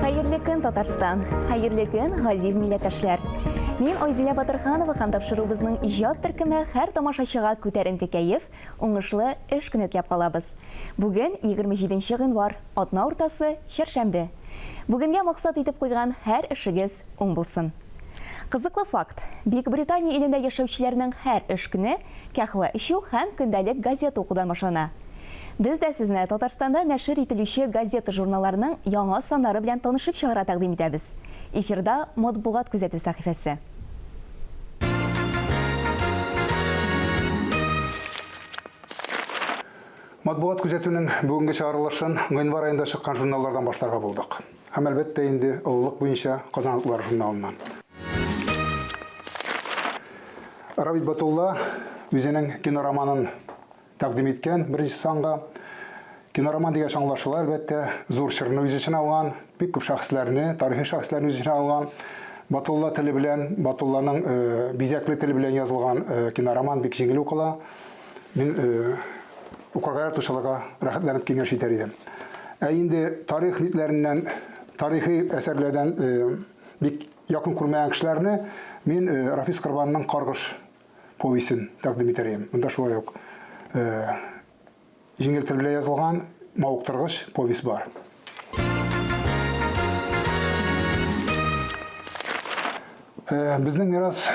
Хәерле көн, Татарстан! Хәерле көн, газиз милләттәшләр! Мин Айзилә Батырханова һәм тапшыруыбызның иҗат төркеме һәр тамашачыга күтәренке кәеф, уңышлы эш көне теләп калабыз. Бүген 27 нче гыйнвар, атна уртасы, чәршәмбе. Бүгенгә максат итеп куйган һәр эшегез уң булсын. Кызыклы факт, Бөекбритания илендә яшәүчеләрнең һәр эш көне кәһвә эчү һәм көндәлек газета укудан башлана. Без дә сезне Татарстанда нәшер ителүче газета-журналларның яңа саннары белән танышып чыгарга тәкъдим итәбез. Эфирда Матбугат күзәтү сәхифәсе. Матбугат күзәтүнең бүгенге чыгарылышын гыйнвар аенда чыккан журналлардан башларга булдык. Һәм, әлбәттә инде, олылык буенча Казан утлары журналыннан. Рабит Батулла үзенең кинороманын тәкъдим иткән беренче санга. Кинороман дигәч аңлашыла, әлбәттә, зур чорны үз эченә алган, бик күп шәхесләрне, тарихи шәхесләрне үз эченә алган. Батулла теле белән, Батулланың э, бизәкле теле белән язылган э, кинороман бик җиңел укыла. Мин э, укырга яратучыларга рәхәтләнеп киңәш итәр идем. Ә инде тарих битләреннән, тарихи әсәрләрдән бик якын күрмәгән кешеләрне мин Рафис Корбанның Каргыш повестен тәкъдим итәр идем. Монда шулай ук җиңел тел белән язылган мавыктыргыч повесть бар. Безнең мирас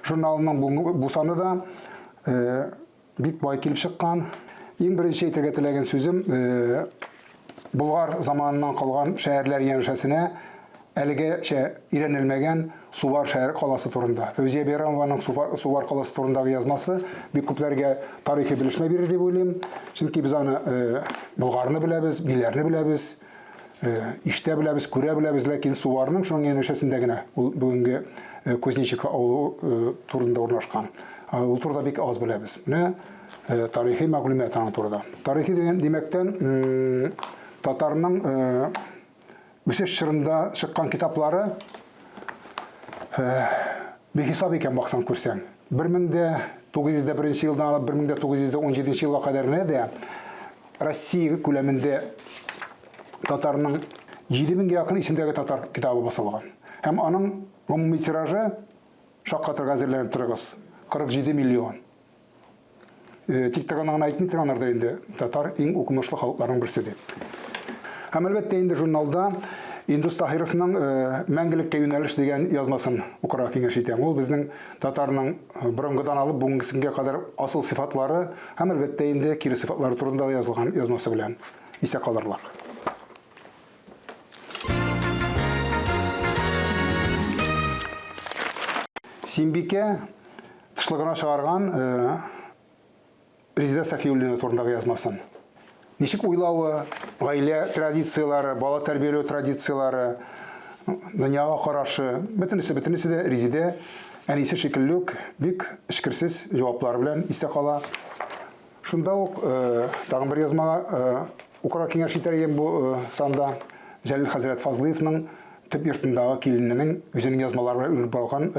журналының бу саны да бик бай килеп чыккан. Иң беренче әйтергә теләгән сүзем, Болгар заманыннан калган шәһәрләр янәшәсенә әлегәчә өйрәнелмәгән Сувар шәһәр каласы турында. Фәүзия Бәйрәмованың Сувар каласы турындагы язмасы бик күпләргә тарихи белешмә бирер дип уйлыйм. Чөнки без аны Болгарны беләбез, Биләрне беләбез, ишетә беләбез, күрә беләбез, ләкин Суварның шуның янәшәсендә генә ул бүгенге Кузнечиково авылы турында урнашкан. Ул турыда бик аз беләбез. Менә тарихи мәгълүмат аның турыда. Тарихи дигән димәктән, татарның үсеш чорында чыккан китаплары бихисап икән баксаң күрсәң. 1901 елдан алып 1917 елга кадәр генә дә Россия күләмендә татарның 7000 якын исемдәге татар китабы басылган. Һәм аның гомуми тиражы шаккатырга әзерләнеп торыгыз, 47 миллион. Э, тик торган гына әйтми торганнар да инде татар иң укымышлы халыкларның берсе дип. Һәм әлбәттә инде журналда Индус Таһировның э, Мәңгелеккә юнәлеш дигән язмасын укырга киңәш итәм. Ул безнең татарның э, борынгыдан алып бүгенгесенгә кадәр асыл сыйфатлары һәм әлбәттә инде кире сыйфатлары турында язылган язмасы белән истә калырлык. Симбикә Тышлыгына чыгарган э, Резеда Сафиуллина турындагы язмасын. Ничек уйлавы, гаилә традицияләре, бала тәрбияләү традицияләре, дөньяга карашы, бөтенесе, бөтенесе дә Резеда әнисе шикелле үк бик эчкерсез җаваплар белән истә кала. Шунда ук э, тагын бер язмага э, укырга киңәш итәр идем бу э, санда. Җәлил хәзрәт Фазлыевның төп йортындагы килененең үзенең язмалары белән үрелеп барган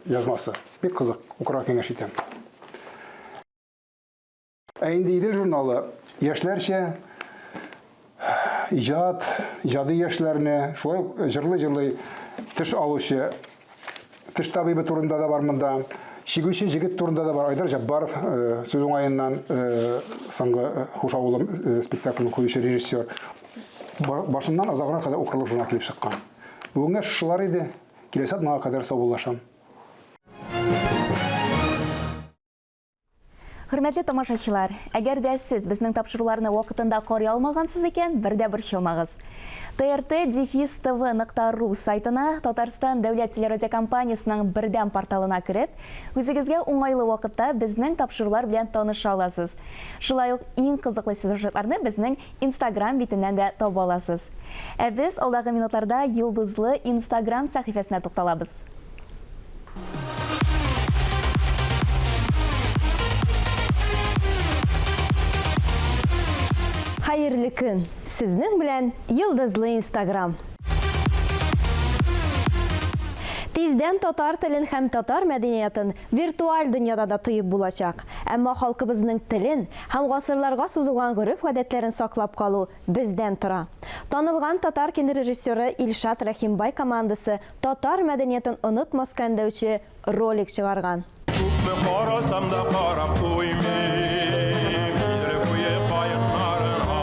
язмасы. Бик кызык, укырга киңәш итәм. Ә инде Идел журналы яшьләрчә иҗат, иҗади яшьләрне, шулай ук җырлый-җырлый теш алучы теш табибы турында да бар монда. Чигүче җегет турында да бар. Айдар Җаббаров э, сүз уңаеннан э, соңгы э, Хуш авылым спектаклен куючы режиссер. Башыннан азагына кадәр укырлык журнал килеп чыккан. Бүгенгә шушылар иде. Киләсе атнага кадәр саубуллашам. Хөрмәтле тамашачылар, әгәр дә сез безнең тапшыруларны вакытында карый алмагансыз икән, бер дә борчылмагыз. trt-tv.ru сайтына, Татарстан дәүләт телерадиокомпаниясенең бердәм порталына кереп, үзегезгә уңайлы вакытта безнең тапшырулар белән таныша аласыз. Шулай ук иң кызыклы сюжетларны безнең Instagram битеннән дә таба аласыз. Ә без алдагы минутларда Йолдызлы Instagram сәхифәсенә тукталабыз. Хәерле көн! Сезнең белән Йолдызлы Инстаграм. Тиздән татар телен һәм татар мәдәниятын виртуаль дөньяда да тоеп булачак. Әмма халкыбызның телен һәм гасырларга сузылган гореф-гадәтләрен саклап калу бездән тора. Танылган татар кинорежиссеры Илшат Рәхимбай командасы татар мәдәниятен онытмаска өндәүче ролик чыгарган. Күпме карасам да карап туймыйм Идел буе каекларына.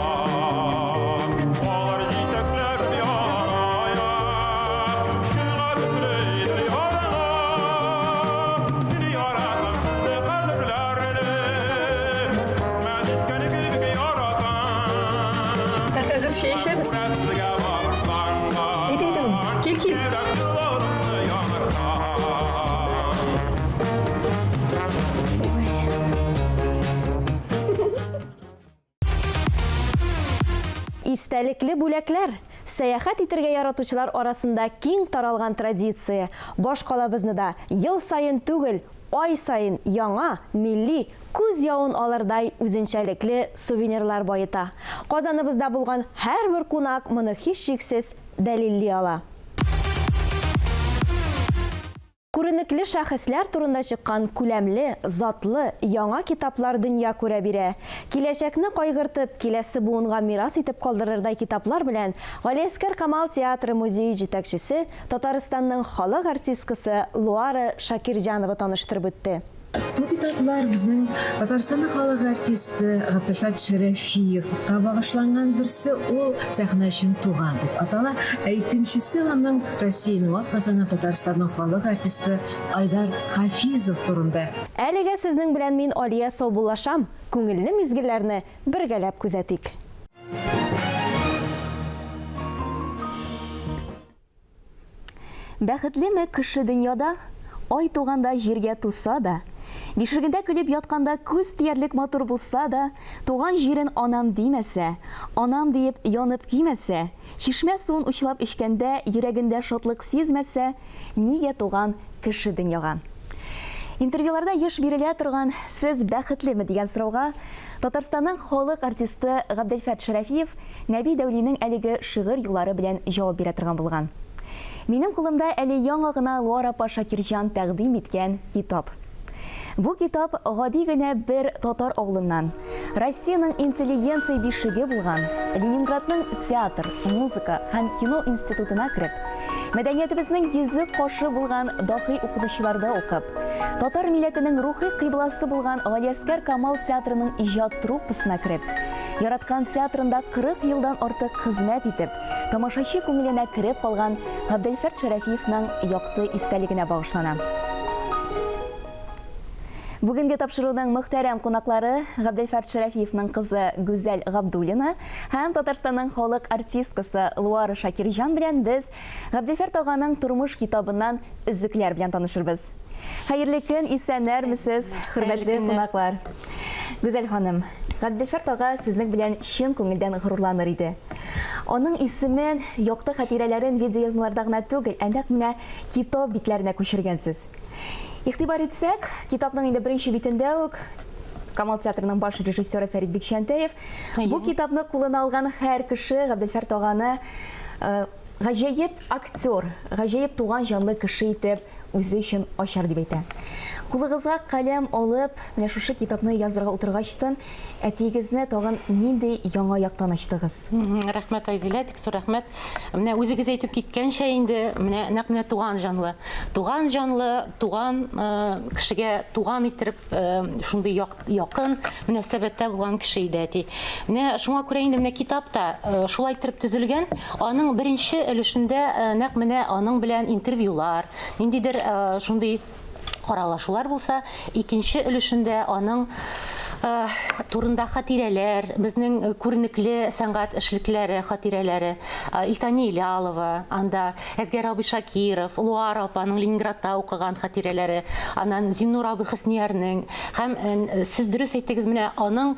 Алар җитәкләп ярая, Елга төсле Идел ярына. Мин яратам сезне кадерләрне, Хөрмәт иткән кебек яратам. Ә хәзер чәй эчәбез. Сезгә багышланган Әйдә, әйдә, кил, кил. Йөрәк юлымны яңартам. Истәлекле бүләкләр, сәяхәт итергә яратучылар арасында киң таралган традиция. Башкалабызны да ел саен түгел, ай саен яңа, милли, күз явын алырдай үзенчәлекле сувенирлар баета. Казаныбызда булган һәрбер кунак моны һичшиксез дәлилли ала. Күренекле шәхесләр турында чыккан күләмле, затлы, яңа китаплар дөнья күрә бирә. Киләчәкне кайгыртып, киләсе буынга мирас итеп калдырырдай китаплар белән Галиәсгар Камал театры музее җитәкчесе, Татарстанның халык артисткасы Луара Шакирҗанова таныштырып үтте. Бу китаплар безнең Татарстанның халык артисты Габделфәт Шәрәфиевка багышланган. Берсе ул Сәхнә өчен туган дип атала, ә икенчесе аның Россиянең атказанган Татарстанның халык артисты Айдар Хафизов турында. Әлегә сезнең белән мин Алия саубуллашам, күңелле мизгелләрне бергәләп күзәтик. Бәхетлеме кеше дөньяда? Ай туганда җиргә туса да, бишегендә көлеп ятканда күз тиярлек матур булса да, туган җирен анам димәсә, анам диеп янып көймәсә, чишмә суын учлап эчкәндә йөрәгендә шатлык сизмәсә, нигә туган кеше дөньяга? Интервьюларда еш бирелә торган Сез бәхетлеме дигән сорауга Татарстанның халык артисты Габделфәт Шәрәфиев Нәби Дәүлинең әлеге шигырь юллары белән җавап бирә торган булган. Минем кулымда әле яңа гына Луара апа Шакирҗан тәкъдим иткән китап. Бу китап гади генә бер татар авылыннан, Россиянең интеллигенция бишеге булган Ленинградның театр, музыка һәм кино институтына кереп, мәдәниятебезнең йөзек кашы булган даһи укытучыларда укып, татар милләтенең рухи кыйбласы булган Галиәсгар Камал театрының иҗат труппасына кереп, яраткан театрында 40 елдан артык хезмәт итеп, тамашачы күңеленә кереп калган Габделфәрт Шәрәфиевның якты истәлегенә багышлана. Бүгенге тапшыруның мөхтәрәм кунаклары Габделфәрт Шәрәфиевның кызы Гүзәл Габдуллина һәм Татарстанның халык артисткасы Луара Шакирҗан белән без Габделфәрт аганың тормыш китабыннан өзекләр белән танышырбыз. Хәерле көн, исәннәрмесез, хөрмәтле кунаклар. Гүзәл ханым, Габделфәрт ага сезнең белән чын күңелдән горурланыр иде. Аның исемен, якты хатирәләрен видеоязмаларда гына түгел, ә нәкъ менә китап битләренә күчергәнсез. Игътибар итсәк, китапның инде беренче битендә үк Камал театрының баш режиссеры Фәрит Бикчәнтәев бу китапны кулына алган һәр кеше Габделфәрт аганы э, гаҗәеп актер, гаҗәеп туган җанлы кеше итеп үзе өчен ачар дип әйтә. Кулыгызга каләм алып, менә шушы китапны язырга утыргачтын, әтиегезне тагын нинди яңа яктан ачтыгыз? Рәхмәт, Айзилә, бик зур рәхмәт. Менә үзегез әйтеп киткәнчә инде, менә нәкъ менә туган җанлы. Туган җанлы, туган э, кешегә туган иттереп э, шундый як, якын мөнәсәбәттә булган кеше иде әти. Менә шуңа күрә инде менә китап та э, шулай иттереп төзелгән. Аның беренче өлешендә нәкъ менә аның белән интервьюлар, Ниндидер шундый аралашулар булса, икенче өлешендә аның турында хатирәләр, безнең күренекле сәнгать эшлекләре хатирәләре, Илтания Илялова, анда Әзгәр абый Шакиров, Луара апаның Ленинградта укыган хатирәләре, аннан Зиннур абый Хөсниярнең һәм сез дөрес әйттегез, менә аның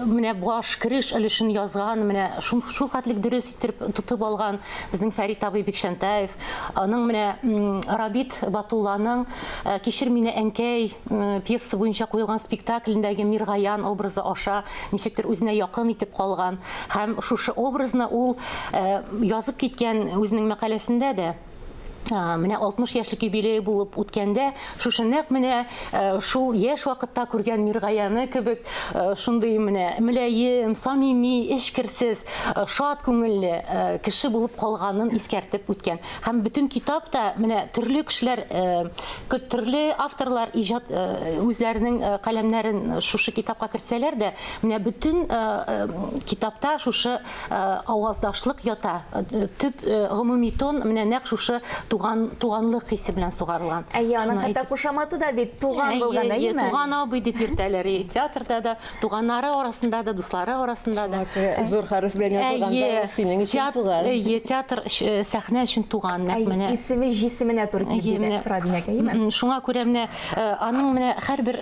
менә баш кереш өлешен язган, менә шул хәтлек дөрес иттереп тотып алган безнең Фәрит абый Бикчәнтәев, Аның менә Рабит Батулланың Кичер мине, әнкәй пьесасы буенча куелган спектаклендәге Миргаян образы аша ничектер үзенә якын итеп калган. Һәм шушы образны ул язып киткән үзенең мәкаләсендә дә. Менә 60 яшьлек юбилее булып үткәндә, шушы нәкъ менә шул яшь вакытта күргән Миргаяны кебек шундый менә мөлаем, самими, эчкерсез, шат күңелле кеше булып калганын искәртеп үткән. Һәм бөтен китап та менә төрле кешеләр, төрле авторлар иҗат үзләренең каләмнәрен шушы китапка кертсәләр дә, менә бөтен китапта шушы аваздашлык ята. Төп гомуми тон менә нәкъ шушы туган туганлык хисе белән сугарылган. Әйе, аның хәтта кушаматы да бит туган булган, әйеме? Туган абый дип йөртәләр. Театрда да, туганнары арасында да, дуслары арасында да. Зур хәреф белән язылганда синең өчен туган. Әйе, театр сәхнә өчен туган нәкъ менә. Исеме җисеменә туры килеп тора, димәк, әйеме? Шуңа күрә менә аның менә һәрбер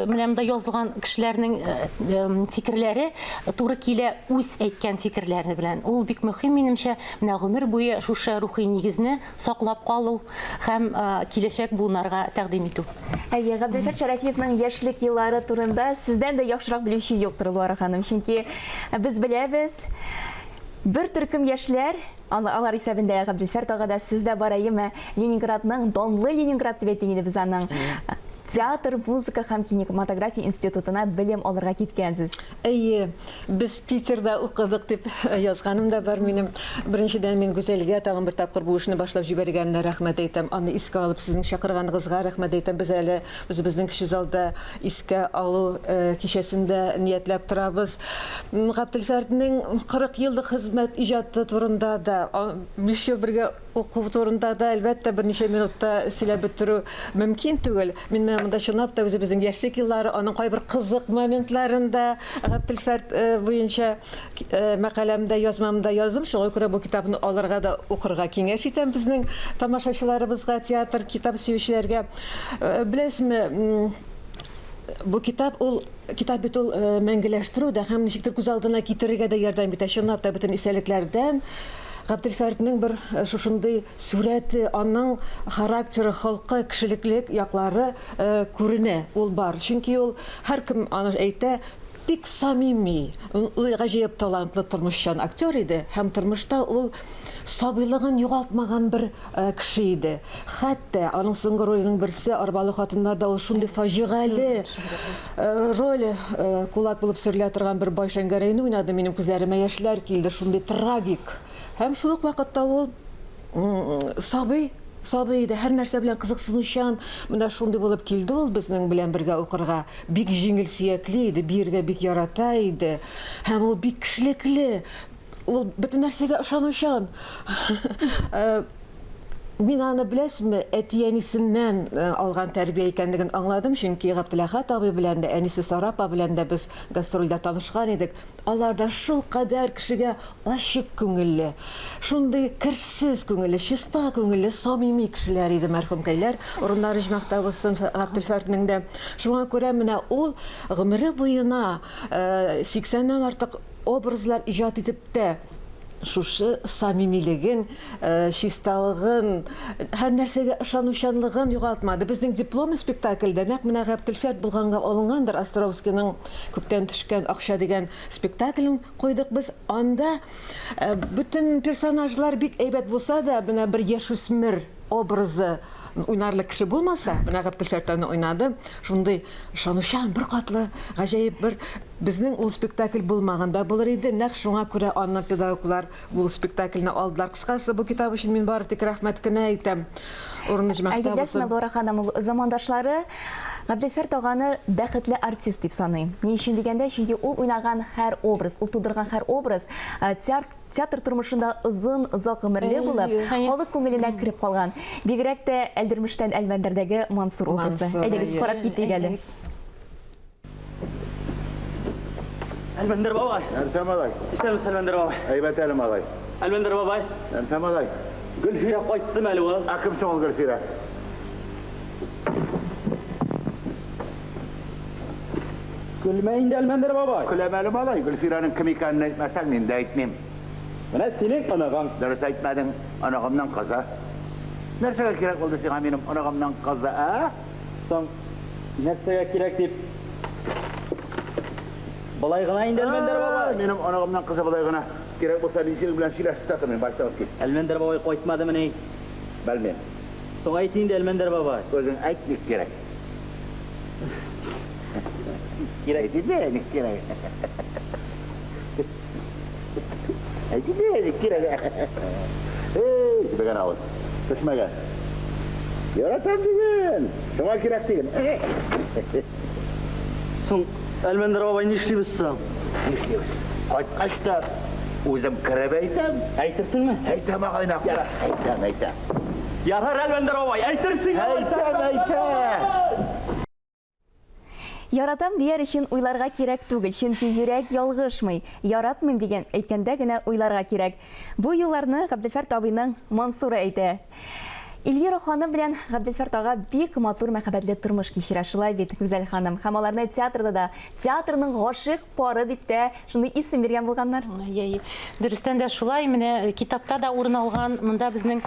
менә монда язылган кешеләрнең фикерләре туры килә үз әйткән фикерләре белән. Ул бик мөһим, минемчә, менә гомер буе шушы рухи нигезне саклап калу һәм киләчәк буыннарга тәкъдим итү. Әйе, Габделфәрт Шәрәфиевның яшьлек еллары турында сездән дә яхшырак белүче юктыр, Луара ханым. Чөнки без беләбез, бер төркем яшьләр, алар исәбендә Габделфәрт ага да, сез дә бар, әйеме, Ленинградның, данлы Ленинград дип әйтик инде без аның, театр, музыка һәм кинематография институтына белем алырга киткәнсез. Әйе, без Питерда укыдык дип язганым да бар минем. Беренчедән, мин Гүзәлгә тагын бер тапкыр бу эшне башлап җибәргәненә рәхмәт әйтәм. Аны искә алып, сезнең чакырганыгызга рәхмәт әйтәм. Без әле үзебезнең кече залда искә алу кичәсен дә ниятләп торабыз. Габделфәртнең 40 еллык хезмәт иҗаты турында да, 5 ел бергә уку турында да, әлбәттә, берничә минутта сөйләп бетерү мөмкин түгел. Мин менә монда чынлап та үзебезнең яшьлек еллары, аның кайбер кызык моментларын да Габделфәрт буенча мәкаләмдә, язмамда яздым. Шуңа күрә бу китапны алырга да укырга киңәш итәм безнең тамашачыларыбызга, театр, китап сөючеләргә. Беләсезме, бу китап ул китап бит ул мәңгеләштерү дә һәм ничектер күз алдына китерергә дә ярдәм итә. Чынлап та бөтен истәлекләрдән Габделфәртнең бер шушындый сурәте, аның характеры, холкы, кешелеклек яклары күренә, ул бар. Чөнки ул һәркем аны әйтә, бик самими, ул гаҗәеп талантлы тормышчан актер иде һәм тормышта ул сабыйлыгын югалтмаган бер кеше иде. Хәтта аның соңгы роленең берсе Арбалы хатыннарда ул шундый фаҗигале роль кулак булып сөрелә торган бер бай Шәңгәрәйне уйнады, минем күзләремә яшьләр килде, шундый трагик. Һәм шул ук вакытта ул сабый, сабый иде, һәр нәрсә белән кызыксынучан. Менә шундый булып килде ул безнең белән бергә укырга. Бик җиңел сөякле иде, биергә бик ярата иде. Һәм ул бик кешелекле, Ул бөтен нәрсәгә ышанучан. Мин аны, беләсезме, әти-әнисеннән алган тәрбия икәнлеген аңладым, чөнки Габделәхәт абый белән дә, әнисе Сара апа белән дә без гастрольдә танышкан идек. Алар да шулкадәр кешегә ачык күңелле, шундый керсез күңелле, чиста күңелле, самими кешеләр иде мәрхүмкәйләр. Урыннары оҗмахта булсын Габделфәртнең дә. Шуңа күрә менә ул гомере буена 80-нән артык Образлар иҗат итеп тә шушы самимилеген, чисталыгын, һәр нәрсәгә ышанучанлыгын югалтмады. Безнең дипломный спектакльдә нәкъ менә Габделфәрт булганга алынгандыр Островскийның Күктән төшкән акча дигән спектаклен куйдык без. Анда бөтен персонажлар бик әйбәт булса да, менә бер яшүсмер образы уйнарлык кеше булмаса, менә Габделфәрт аны уйнады. Шундый ышанучан, беркатлы, гаҗәеп бер Безнең ул спектакль булмаган да булыр иде, нәкъ шуңа күрә аны педагоглар ул спектакльне алдылар. Кыскасы, бу китап өчен мин бары тик рәхмәт кенә әйтәм. Урыны җмахта Ә булсын. беләсезме, Лора ханым, ул замандашлары Габделфәрт аганы бәхетле артист дип саный. Ни өчен дигәндә, чөнки ул уйнаган һәр образ, ул тудырган һәр образ театр тормышында озын, озак гомерле булып, халык күңеленә кереп калган. Бигрәк тә Әлдермештән Әлмәндәрдәге Мансур образы. Әйдәгез, карап китик әле. Әлмәндәр бабай. Нәрсә, малай? Исәнмесез, Әлмәндәр бабай. Әйбәт әле, малай. Әлмәндәр бабай. Нәрсә, малай? Гөлфирә кайттымы әле ул? Ә кем соң ул Гөлфирә? Көлмә инде, Әлмәндәр бабай. Көләм әле, малай. Гөлфирәнең кем икәнен әйтмәсәң, мин дә әйтмим. Менә синең оныгың. Дөрес әйтмәдең, оныгымның кызы. Нәрсәгә кирәк булды сиңа минем оныгымның кызы, ә? Соң, нәрсәгә кирәк дип? Болай гына инде, Әлмәндәр бабай. Минем оныгымның кызы болай гына. Кирәк булса, мин синең белән сөйләшеп тә тормыйм, баш чыгып кит. Әлмәндәр бабай кайтмадымыни? Белмим. Соң әйт инде, Әлмәндәр бабай. Үзең әйт, ник кирәк? Кирәк. Әйт инде, ник кирәк? Әйт инде, ник кирәк? Эй, җебегән авыз. Төшмәгән. Яратам диген. Шуңа кирәк диген. Соң, Әлмәндәр бабай, нишлибез соң? Нишлибез? Кайткач та үзем кереп әйтәм. Әйтерсеңме? Әйтәм, агайнак. Әйтәм, әйтәм. Ярар, Әлмәндәр бабай, әйтерсең. Әйтәм, әйтәм. Яратам дияр өчен уйларга кирәк түгел, чөнки йөрәк ялгышмый. Яратмыйм дигән әйткәндә генә уйларга кирәк. Бу юлларны Габделфәрт абыйның Мансуры әйтә. Эльвира ханым белән Габделфәрт ага бик матур мәхәббәтле тормыш кичерә, шулай бит, Гүзәл ханым. Һәм аларны театрда да театрның гашыйк пары дип тә шундый исем биргән булганнар. Әйе, дөрестән дә шулай. Менә китапта да урын алган. Монда безнең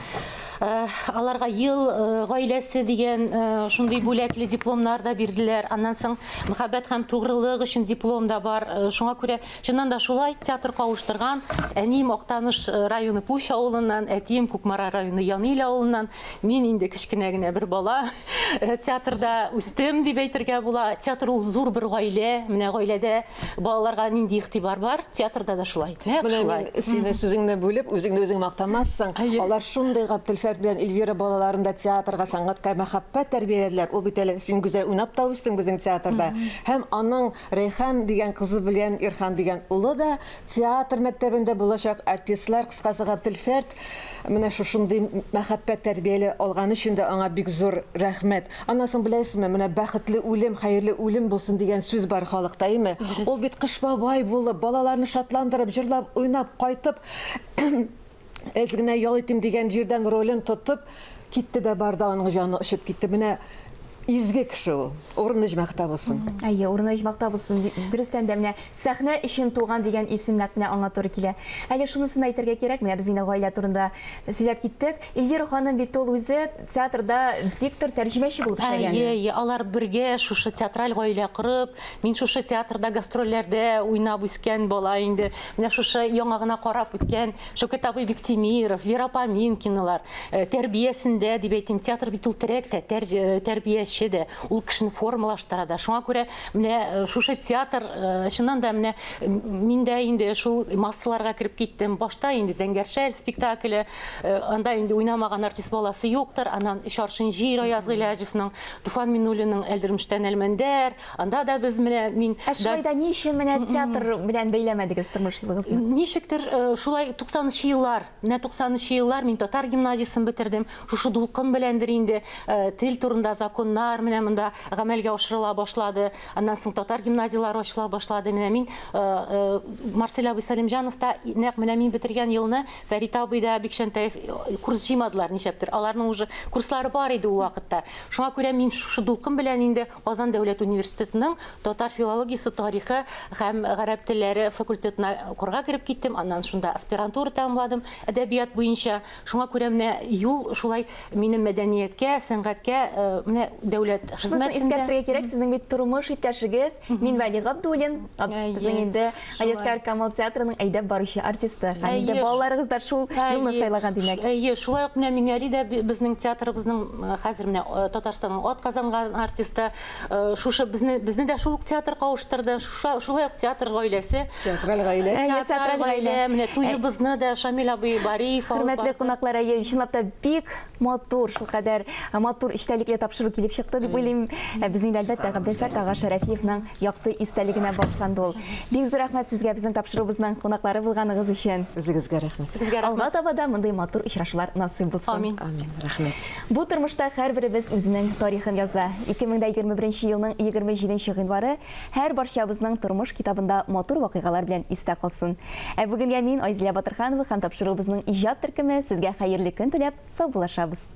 аларга ел гаиләсе дигән шундый бүләкле дипломнар да бирделәр. Аннан соң мәхәббәт һәм тугрылык өчен диплом да бар. Шуңа күрә чыннан да шулай театр кавыштырган. Әнием Актаныш районы Пуч авылыннан, әтием Кукмара районы Янил авылыннан. Мин инде кечкенә генә бер бала. Театрда үстем дип әйтергә була. Театр ул зур бер гаилә. Менә гаиләдә балаларга нинди игътибар бар, театрда да шулай. Нәкъ Менә шулай. мин сине сүзеңне бүлеп, үзеңне үзең мактамассың. Алар шундый Габделфәрт белән Эльвира балаларын да театрга, сәнгатькә мәхәббәт тәрбияләделәр. Ул бит әле син гүзәл уйнап та үстең безнең театрда. Һәм аның Рәйхан дигән кызы белән Ирхан дигән улы да театр мәктәбендә булачак артистлар, кыскасы, Габделфәрт менә шушындый мәхәббәт тәрбияли алганы өчен дә аңа бик зур рәхмәт. Аннан соң, беләсезме, менә бәхетле үлем, хәерле үлем булсын дигән сүз бар халыкта, әйеме? Ул бит Кыш бабай булып, балаларны шатландырып, җырлап, уйнап кайтып, әз генә ял итим дигән җирдән ролен тотып, китте дә барды, аның җаны очып китте. Менә изге кеше ул. Урыны оҗмахта булсын. Әйе, урыны оҗмахта булсын. Дөрестән дә, менә сәхнә өчен туган дигән исем нәкъ менә аңа туры килә. Әле шунысын да әйтергә кирәк, менә без инде гаилә турында сөйләп киттек. Эльвира ханым бит ул үзе театрда диктор, тәрҗемәче булып эшләгән. Әйе, әйе, алар бергә шушы театраль гаилә корып, мин шушы театрда гастрольләрдә уйнап үскән бала инде. Менә шушы яңа гына карап үткән Шәүкәт абый Биктимиров, Вера Поминкиналар тәрбиясендә, дип әйтим, театр бит ул терәк тә, тәрбияче дә, ул кешене формалаштыра да. Шуңа күрә менә шушы театр, чыннан да менә мин дә инде шул массаларга кереп киттем. Башта инде Зәңгәр шәл спектакле, анда инде уйнамаган артист баласы юктыр. Аннан Өч аршин җир Аяз Гыйләҗевның, Туфан Миннуллинның Әлдермештән Әлмәндәр, Анда да без менә мин Ә шулай да ни өчен менә театр белән бәйләмәдегез тормыш юлыгызны? Ничектер шулай 90 нчы еллар, менә 90 нчы еллар мин татар гимназиясен бетердем. Шушы дулкын беләндер инде тел турында законнар менә монда гамәлгә ашырыла башлады. Аннан соң татар гимназияләре ачыла башлады. Менә мин Марсель абый Сәлимҗанов та нәкъ менә мин бетергән елны Фәрит абый да Бикчәнтәев курс җыймадылар нишләптер. Аларның уже курслары бар иде ул вакытта. Шуңа күрә мин шушы дулкын белән инде Казан дәүләт университетының татар филологиясе, тарихы һәм гарәп телләре факультетына укырга кереп киттем. Аннан шунда аспирантура тәмамладым әдәбият буенча. Шуңа күрә менә юл шулай минем мәдәнияткә, сәнгатькә, менә дәүләт Шунысын хезмәтендә. искәртергә кирәк, сезнең бит тормыш иптәшегез Минвәли Габдуллин, безнең инде Галиәсгар Камал театрының әйдәп баручы артисты. Һәм инде балаларыгыз да шул юлны сайлаган, димәк. Әйе, шулай ук менә Миңәли дә безнең театрыбызның хәзер менә Татарстанның атказанган артисты. Шушы безне безне дә шул ук театр кавыштырды. Шулай ук театр гаиләсе. Театраль гаилә. Әйе, театраль гаилә. Менә туебызны да Шамил абый Бариев алып Хөрмәтле кунаклар, әйе, чынлап та бик матур, шулкадәр матур эчтәлекле тапшыру килеп чыкты дип уйлыйм. Безнең дә, әлбәттә, Габделфәрт ага Шәрәфиевның якты истәлегенә багышланды ул. Бик зур рәхмәт сезгә безнең тапшыруыбызның кунаклары булганыгыз өчен. Үзегезгә рәхмәт. Сезгә рәхмәт. Алга таба да мондый матур очрашулар насыйп булсын. Амин. Амин. Рәхмәт. Бу тормышта һәрберебез үзенең тарихын яза. 2021 елның 27 гыйнвары һәр барчабызның тормыш китабында матур вакыйгалар белән истә калсын. Ә бүгенгә мин, Айзилә Батырханова һәм тапшыруыбызның иҗат төркеме сезгә хәерле көн теләп, саубуллашабыз.